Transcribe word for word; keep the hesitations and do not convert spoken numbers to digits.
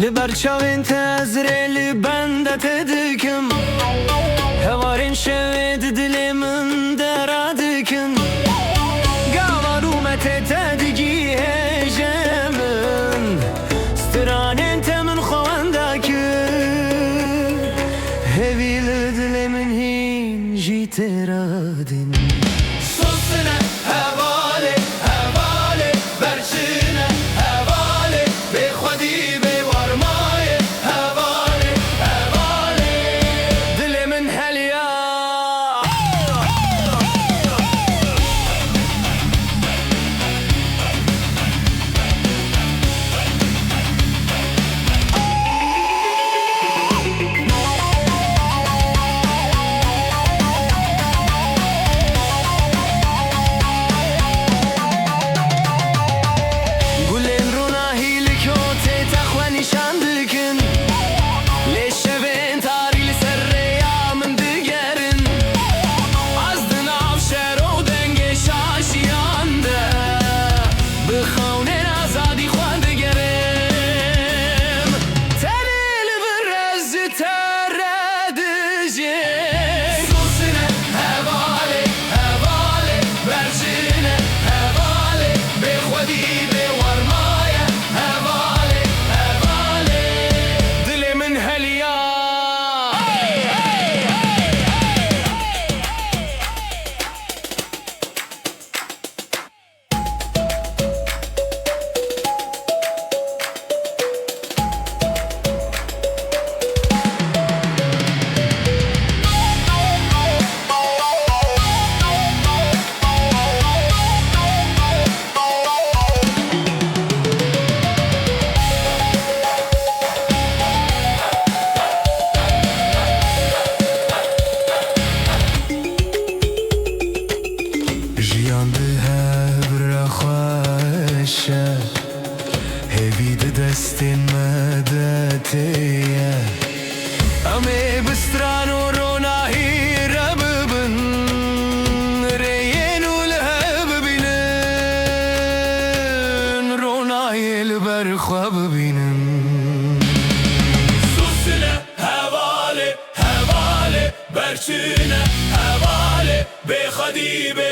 Li ber çavên te ez rê li benda te dikim. Hevalên şevê di dilê min de radikin. Gava rûmetê te digihêje min. Stranên te min xwe wenda kir. Hêvî li dilê min hîn jî tê radin. Sosine hevalê, hevalê, berçine hevalê, bê xwedî bê warmayê hevalê, hevalê. Dilê min heliya. Gulên ronahî li kotê te xwe nîşan dikin. Lê şevên tarî li ser rêya min digerin. Ez di nav şer û dengê şaşiyan de bi xewnên azadî xwe digerim. Tenê li vir ez ji te re dijîm. Sosine hevalê, hevalê, berçine hevalê, bê xwedî bê warmaye hevalê, hevalê. Dilê min heliya. Jiyan bi hev re xweş e, hêvî di destên me de tê ye. Em ê bi stran û ronahî re bibin, rêyên û li hev bibînin, ronahiyê li ber xwe bibînin. Sosine hevalê, hevalê, berçine hevalê, bê xwedî bê